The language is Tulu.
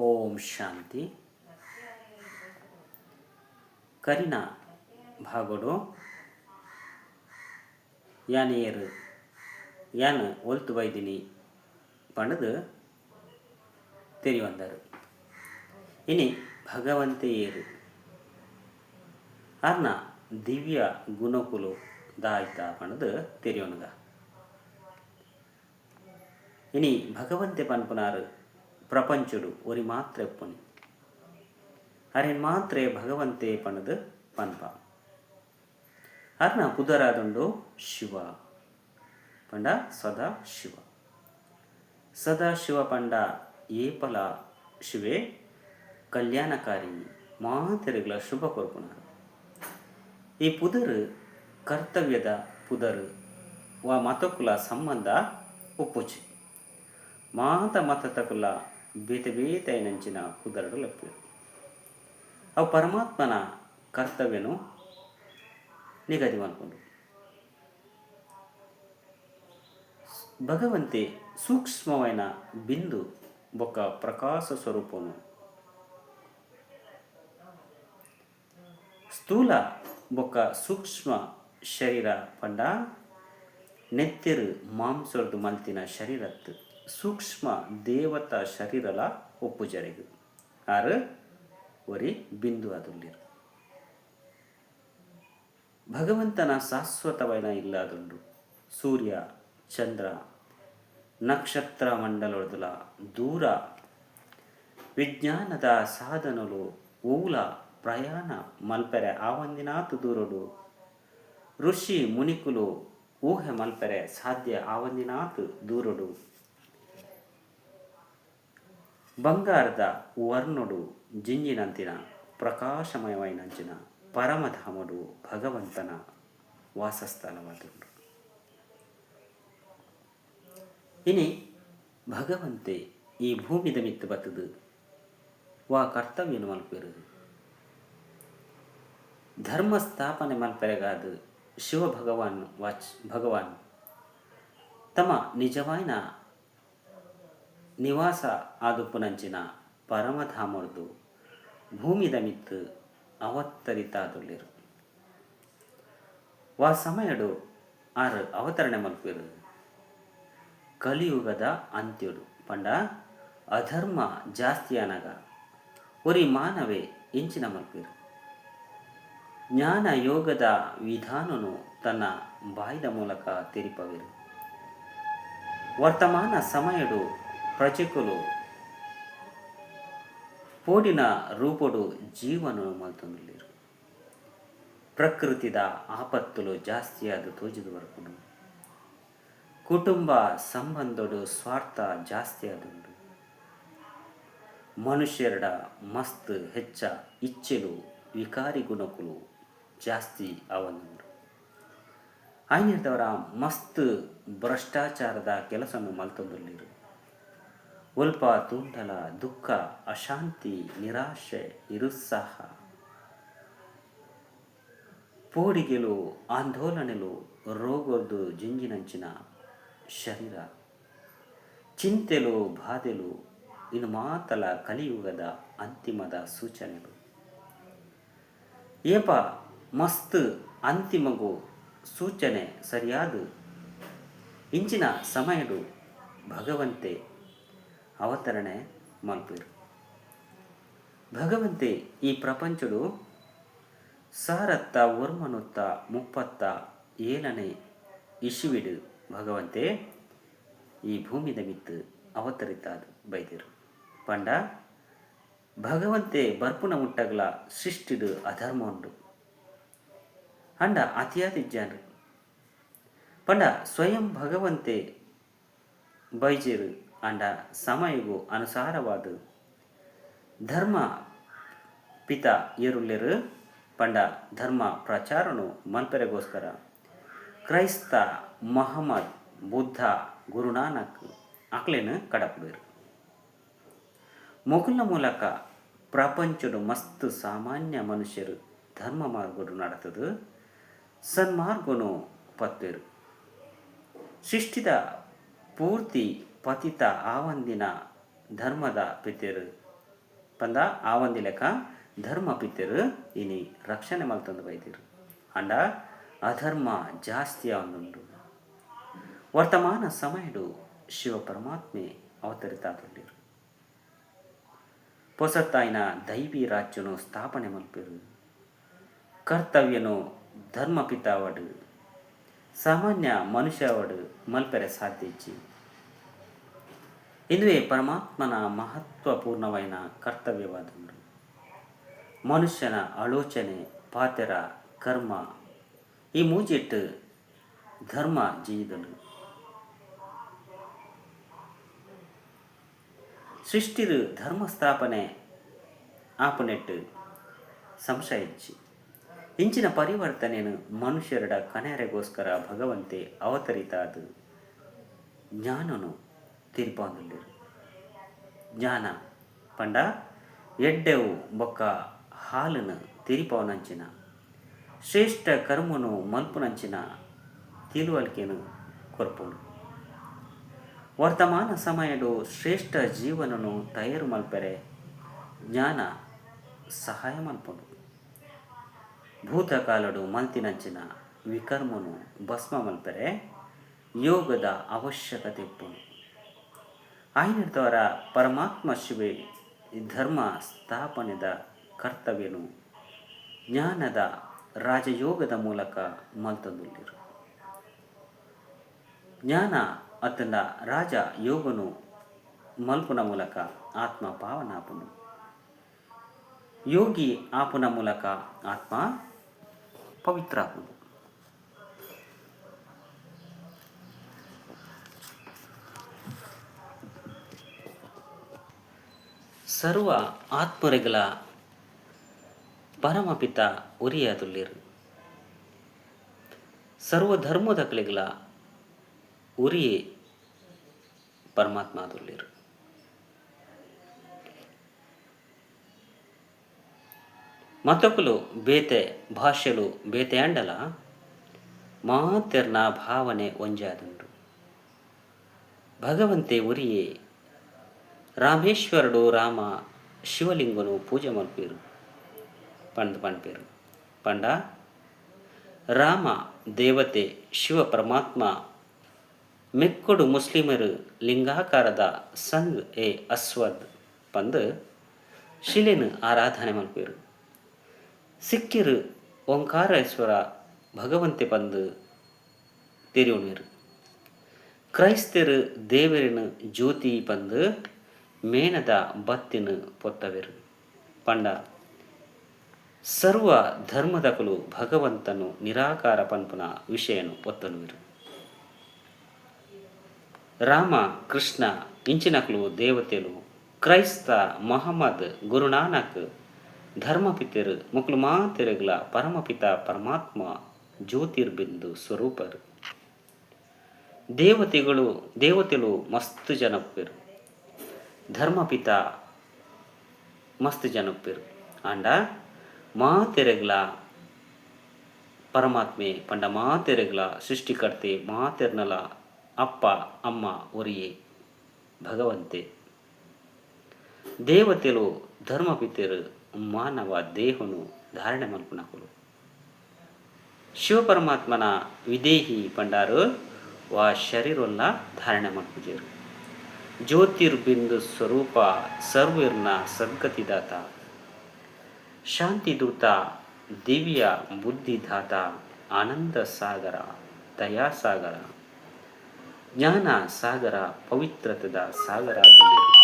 ಓಂ ಶಾಂತಿ. ಕರಿನ ಭಾಗೊಡು ಯಾನ್ ಏರ್, ಯಾನ್ ಒಲ್ತು ಬೈದಿನಿ ಪಂಡ್ದ್ ತೆರಿಯೊಂದರ್. ಇನಿ ಭಗವಂತೆ ಏರ್, ಆರ್ನ ದಿವ್ಯ ಗುಣಕುಲು ದಾಯ್ತ ಪಂಡ್ದ್ ತೆರಿಯೊನುಗ. ಇನಿ ಭಗವಂತೆ ಪನ್ಪುನಾರ್ ಪ್ರಪಂಚೊಡು ಒರಿ ಮಾತ್ರ ಇಪ್ಪುನಿ. ಅರೆನ್ ಮಾತ್ರೆ ಭಗವಂತೆ ಪಂಡ್ದ್ ಪನ್ಪ. ಅರ್ನ ಪುದರಾದುಂಡು ಶಿವ ಪಂಡ ಸದಾ ಶಿವ. ಸದಾ ಶಿವ ಪಂಡ ಏಪಲ ಶಿವೆ ಕಲ್ಯಾಣಕಾರಿ ಮಾತೆರೆಗ್ಲ ಶುಭ ಕೊರ್ಪುನಾರ್. ಈ ಪುದರ್ ಕರ್ತವ್ಯದ ಪುದರ್ ವಾ ಮತೊಕುಲ ಸಂಬಂಧ ಉಪ್ಪುಜಿ. ಮಾತ ಮತತಕುಲ ಬೇತೆ ಬೇತೆ ಆಯಿನಂಚಿನ ಪುದರ್ಡ್ ಲೆಪ್ಪುವೆರ್. ಅವು ಪರಮಾತ್ಮನ ಕರ್ತವ್ಯನು ನಿಗದಿ ಮಲ್ಪುಂಡು. ಭಗವಂತೆ ಸೂಕ್ಷ್ಮವಾಯಿನ ಬಿಂದು ಬೊಕ್ಕ ಪ್ರಕಾಶ ಸ್ವರೂಪನು ಸ್ಥೂಲ ಬೊಕ್ಕ ಸೂಕ್ಷ್ಮ ಶರೀರ ಪಂಡ ನೆತ್ತೆರ್ ಮಾಂಸೊರ್ದು ಮಲ್ತಿನ ಶರೀರತ್ತ್ ಸೂಕ್ಷ್ಮ ದೇವತಾ ಶರೀರಲ ಒಪ್ಪುಜರೆಗ್ ಆರ್ ಒರಿ ಬಿಂದು ಆದುಲ್ಲೆರ್. ಭಗವಂತನ ಶಾಶ್ವತವಾಯಿನ ಇಲ್ಲಾದುಂಡು. ಸೂರ್ಯ, ಚಂದ್ರ, ನಕ್ಷತ್ರ ಮಂಡಲೊಡ್ದುಲ ದೂರ ವಿಜ್ಞಾನದ ಸಾಧನೊಲು ಒವುಲ ಪ್ರಯಾಣ ಮಲ್ಪೆರೆ ಆವಂದಿನಾತ್ ದೂರೊಡು ಋಷಿ ಮುನಿಕುಲು ಊಹೆ ಮಲ್ಪೆರೆ ಸಾಧ್ಯ ಆವಂದಿನಾತ್ ದೂರೊಡು ಬಂಗಾರ್ದ ವರ್ಣೊಡು ಜಿಂಜಿನಂತಿನ ಪ್ರಕಾಶಮಯವಾಯಿನಂಚಿನ ಪರಮಧಾಮೊಡು ಭಗವಂತನ ವಾಸಸ್ಥಳವಾದುಂಡು. ಇನಿ ಭಗವಂತೆ ಈ ಭೂಮಿದ ಮಿತ್ತ್ ಬತ್ತ್ದ್ ವಾ ಕರ್ತವ್ಯನ್ ಮಲ್ಪುವೆರ್? ಧರ್ಮ ಸ್ಥಾಪನೆ ಮಲ್ಪೆರೆಗಾದ್ ಶಿವ ಭಗವಾನ್ ವಾಚ್ ಭಗವಾನ್ ತಮ್ಮ ನಿಜವಾಯಿನ ನಿವಾಸ ಆದುಪ್ಪುನಂಚಿನ ಪರಮಧಾಮೊಡ್ದು ಭೂಮಿದ ಮಿತ್ತ್ ಅವತರಿತಾದುಲ್ಲೆರ್. ವಾ ಸಮಯೊಡು ಆರ್ ಅವತರಣೆ ಮಲ್ಪುವೆರ್? ಕಲಿಯುಗದ ಅಂತ್ಯೊಡು ಪಂಡ ಅಧರ್ಮ ಜಾಸ್ತಿ ಆನಗ ಒರಿ ಮಾನವೆ ಎಂಚಿನ ಮಲ್ಪುವೆರ್? ಜ್ಞಾನ ಯೋಗದ ವಿಧಾನೊನು ತನ್ನ ಬಾಯಿದ ಮೂಲಕ ತೆರಿಪಾವೆರ್. ವರ್ತಮಾನ ಸಮಯೊಡು ಪ್ರಜೆಕುಲು ಪೋಡಿನ ರೂಪೊಡು ಜೀವನೊನು ಮಲ್ತೊಂದುಲ್ಲೆರ್. ಪ್ರಕೃತಿದ ಆಪತ್ತುಲು ಜಾಸ್ತಿಯಾದ್ ತೋಜಿದ್ ಬರ್ಪುಂಡು. ಕುಟುಂಬ ಸಂಬಂಧೊಡು ಸ್ವಾರ್ಥ ಜಾಸ್ತಿ ಆದುಂಡು. ಮನುಷ್ಯೆರೆಡ ಮಸ್ತ್ ಹೆಚ್ಚ ಇಚ್ಛೆಲು ವಿಕಾರಿ ಗುಣೊಕುಲು ಜಾಸ್ತಿ ಆವೊಂದುಂಡು. ಆಯಿನೆಡ್ದಾವರ ಮಸ್ತ್ ಭ್ರಷ್ಟಾಚಾರದ ಕೆಲಸೊನು ಮಲ್ತೊಂದುಲ್ಲೆರ್. ಒಲ್ಪ ತೂಂಡಲ ದುಃಖ, ಅಶಾಂತಿ, ನಿರಾಶೆ, ನಿರುತ್ಸಾಹ, ಪೋಡಿಗೆಲು, ಆಂದೋಲನೆಲು, ರೋಗೊರ್ದು ಜಿಂಜಿನಂಚಿನ ಶರೀರ, ಚಿಂತೆಲು, ಬಾಧೆಲು ಇಂದು ಮಾತಲ ಕಲಿಯುಗದ ಅಂತಿಮದ ಸೂಚನೆಲು. ಏಪ ಮಸ್ತ್ ಅಂತಿಮಗು ಸೂಚನೆ ಸರಿಯಾದ್ ಇಂಚಿನ ಸಮಯಡ್ ಭಗವಂತೆ ಅವತರಣೆ ಮಲ್ಪುವೆರ್. ಭಗವಂತೆ ಈ ಪ್ರಪಂಚೊಡು ಸಾರತ್ತ ಒರ್ಮನೊತ್ತ ಮುಪ್ಪತ್ತ ಏಲನೆ ಇಶುವಿಡ್ ಭಗವಂತೆ ಈ ಭೂಮಿದ ಮಿತ್ತ್ ಅವತರಿತಾದ್ ಬೈದೆರ್. ಪಂಡ ಭಗವಂತೆ ಬರ್ಪುನ ಮುಟ್ಟಗ್ಲ ಸೃಷ್ಟಿಡ್ ಅಧರ್ಮ ಉಂಡು. ಆಂಡ ಅತಿಯಾದ್ ಇಜ್ಜಾಂಡ್. ಪಂಡ ಸ್ವಯಂ ಭಗವಂತೆ ಬೈಜೆರ್ ಆಂಡ ಸಮಯೊಗು ಅನುಸಾರವಾದ್ ಧರ್ಮ ಪಿತ ಏರುಲ್ಲೆರ್ ಪಂಡ ಧರ್ಮ ಪ್ರಚಾರೊನು ಮಲ್ಪೆರೆಗೋಸ್ಕರ ಕ್ರೈಸ್ತ, ಮಹಮ್ಮದ್, ಬುದ್ಧ, ಗುರುನಾನಕ್ ಅಕ್ಲೆನ್ ಕಡಪುಡುವೆರ್. ಮೊಕಲ್ನ ಮೂಲಕ ಪ್ರಪಂಚೊಡು ಮಸ್ತ್ ಸಾಮಾನ್ಯ ಮನುಷ್ಯೆರ್ ಧರ್ಮ ಮಾರ್ಗೊಡು ನಡತ್ದ್ ಸನ್ಮಾರ್ಗೊನು ಪತ್ತುವೆರ್. ಸೃಷ್ಟಿದ ಪೂರ್ತಿ ಪತಿತ ಆವಂದಿನ ಧರ್ಮದ ಪಿತೆರ್ ಪಂದ ಆವಂದಿ ಲೆಕ್ಕ ಧರ್ಮ ಪಿತೆರ್ ಇನಿ ರಕ್ಷಣೆ ಮಲ್ತೊಂದು ಬೈದೆರ್. ಆಂಡ ಅಧರ್ಮ ಜಾಸ್ತಿ ಆವೊಂದುಂಡು. ವರ್ತಮಾನ ಸಮಯಡ್ ಶಿವ ಪರಮಾತ್ಮೆ ಅವತರಿತ ಆದುಲ್ಲೆರ್. ಪೊಸತ್ತಾಯಿನ ದೈವಿ ರಾಜ್ಯನು ಸ್ಥಾಪನೆ ಮಲ್ಪೆರ್. ಕರ್ತವ್ಯನು ಧರ್ಮಪಿತಾವಡ್ ಸಾಮಾನ್ಯ ಮನುಷ್ಯಾವಡ್ ಮಲ್ಪೆರೆ ಸಾಧ್ಯ ಇಜ್ಜಿ. ಇಂದುವೆ ಪರಮಾತ್ಮನ ಮಹತ್ವಪೂರ್ಣವಾಯಿನ ಕರ್ತವ್ಯವಾದುಂಡು. ಮನುಷ್ಯನ ಆಲೋಚನೆ, ಪಾತೆರ, ಕರ್ಮ ಈ ಮೂಜೆಟ್ ಧರ್ಮ ಜಿಂಜಿದುಂಡು. ಸೃಷ್ಟಿಡ್ ಧರ್ಮ ಸ್ಥಾಪನೆ ಆಪುನೆಟ್ ಸಂಶಯ ಇಜ್ಜಿ. ಇಂಚಿನ ಪರಿವರ್ತನೆನ್ ಮನುಷ್ಯರೆಡ ಕನೆರೆಗೋಸ್ಕರ ಭಗವಂತೆ ಅವತರಿತಾದ್ ಜ್ಞಾನೊನು ತೆರಿಪಾವೊಂದುಲ್ಲೆರ್. ಜ್ಞಾನ ಪಂಡ ಎಡ್ಡೆವು ಬೊಕ್ಕ ಹಾಲುನ್ ತೆರಿಪಾವುನಂಚಿನ, ಶ್ರೇಷ್ಠ ಕರ್ಮೊನು ಮಲ್ಪುನಂಚಿನ ತಿಳುವಳಿಕೆನ್ ಕೊರ್ಪುಂಡು. ವರ್ತಮಾನ ಸಮಯಡ್ ಶ್ರೇಷ್ಠ ಜೀವನೊನು ತಯಾರು ಮಲ್ಪೆರೆ ಜ್ಞಾನ ಸಹಾಯ ಮಲ್ಪುಂಡು. ಭೂತಕಾಲೊಡು ಮಲ್ತಿನಂಚಿನ ವಿಕರ್ಮೊನು ಭಸ್ಮ ಮಲ್ಪೆರೆ ಯೋಗದ ಅವಶ್ಯಕತೆ ಇಪ್ಪುಂಡು. ಆಯಿನೆಡ್ದಾವರ ಪರಮಾತ್ಮ ಶಿವೆ ಧರ್ಮ ಸ್ಥಾಪನೆದ ಕರ್ತವ್ಯನು ಜ್ಞಾನದ ರಾಜಯೋಗದ ಮೂಲಕ ಮಲ್ತೊಂದುಲ್ಲೆರ್. ಜ್ಞಾನ ಅತ್ತಂಡ ರಾಜ ಯೋಗನು ಮಲ್ಪುನ ಮೂಲಕ ಆತ್ಮ ಪಾವನ ಆಪುಂಡು. ಯೋಗಿ ಆಪುನ ಮೂಲಕ ಆತ್ಮ ಪವಿತ್ರ ಆಪುಂಡು. ಸರ್ವ ಆತ್ಮರೆಗಳ ಪರಮಪಿತ ಒರಿಯಾದುಲ್ಲೆರ್. ಸರ್ವ ಧರ್ಮದಕಲೆಗ್ಲ ಒರಿಯೇ ಪರಮಾತ್ಮ ಆದುಲ್ಲೆರ್. ಮತೊಕುಲು ಬೇತೆ ಭಾಷೆಲು ಬೇತೆ ಆಂಡಲ ಮಾತೆರ್ನ ಭಾವನೆ ಒಂಜೇ ಆದುಂಡು. ಭಗವಂತೆ ಒರಿಯೇ. ರಾಮೇಶ್ವರಡು ರಾಮ ಶಿವಲಿಂಗೊನು ಪೂಜೆ ಮಲ್ಪುವೆರ್ ಪಂದ್ ಪನ್ಪೆರ್. ಪಂಡ ರಾಮ ದೇವತೆ ಶಿವ ಪರಮಾತ್ಮ ಮೆಕ್ಕೊಡು ಮುಸ್ಲಿಮೆರ್ ಲಿಂಗಾಕಾರದ ಸಂಗ್ ಎ ಅಸ್ವದ್ ಪಂದ್ ಶಿಲೆನ್ ಆರಾಧನೆ ಮಲ್ಪುವೆರ್. ಸಿಖ್ಖೆರ್ ಓಂಕಾರೇಶ್ವರ ಭಗವಂತೆ ಪಂದ್ ತೆರಿಯೊನುವೆರ್. ಕ್ರೈಸ್ತೆರ್ ದೇವೆರೆನ್ ಜ್ಯೋತಿ ಪಂದ್ ಮೇಣದ ಬತ್ತಿನ್ ಪೊತ್ತವೆರ್. ಪಂಡ ಸರ್ವ ಧರ್ಮದಕುಲು ಭಗವಂತನ್ ನಿರಾಕಾರ ಪನ್ಪುನ ವಿಷಯನ್ ಒತ್ತೊನುವೆರ್. ರಾಮ, ಕೃಷ್ಣ ಇಂಚಿನಕುಲು ದೇವತೆಲು, ಕ್ರೈಸ್ತ, ಮಹಮ್ಮದ್, ಗುರುನಾನಕ್, ಧರ್ಮಪಿತೆರ್ ಮೊಕುಲು ಮಾತೆರೆಗ್ಲಾ ಪರಮಪಿತ ಪರಮಾತ್ಮ ಜ್ಯೋತಿರ್ಬಿಂದು ಸ್ವರೂಪರ್. ದೇವತೆಗಳು ದೇವತೆಲು ಮಸ್ತ್ ಜನ ಉಪ್ಪುವೆರ್. ಧರ್ಮಪಿತ ಮಸ್ತ್ ಜನ ಉಪ್ಪುವೆರ್. ಆಂಡ ಮಾತೆರೆಗ್ಲಾ ಪರಮಾತ್ಮೆ ಪಂಡ ಮಾತೆರೆಗ್ಲಾ ಸೃಷ್ಟಿಕರ್ತೆ ಮಾತೆರ್ನಲ ಅಪ್ಪ ಅಮ್ಮ ಒರಿಯೇ ಭಗವಂತೆ. ದೇವತೆಲು ಧರ್ಮಪಿತೆರ್ ಮಾನವ ದೇಹೊನು ಧಾರಣೆ ಮಲ್ಪುನಕುಲು. ಶಿವಪರಮಾತ್ಮನ ವಿದೇಹಿ ಪಂಡಾರ್ ವಾ ಶರೀರೊಲ್ಲ ಧಾರಣೆ ಮಲ್ಪುಜೆರ್. ಜ್ಯೋತಿರ್ಬಿಂದು ಸ್ವರೂಪ ಸರ್ವೆರ್ನ ಸದ್ಗತಿದಾತ. ಶಾಂತಿದೂತ ದಿವ್ಯ ಬುದ್ಧಿದಾತ ಆನಂದ ಸಾಗರ ದಯಾಸಾಗರ ಜ್ಞಾನ ಸಾಗರ ಪವಿತ್ರತೆದ ಸಾಗರ ಆದುಲ್ಲೆರ್.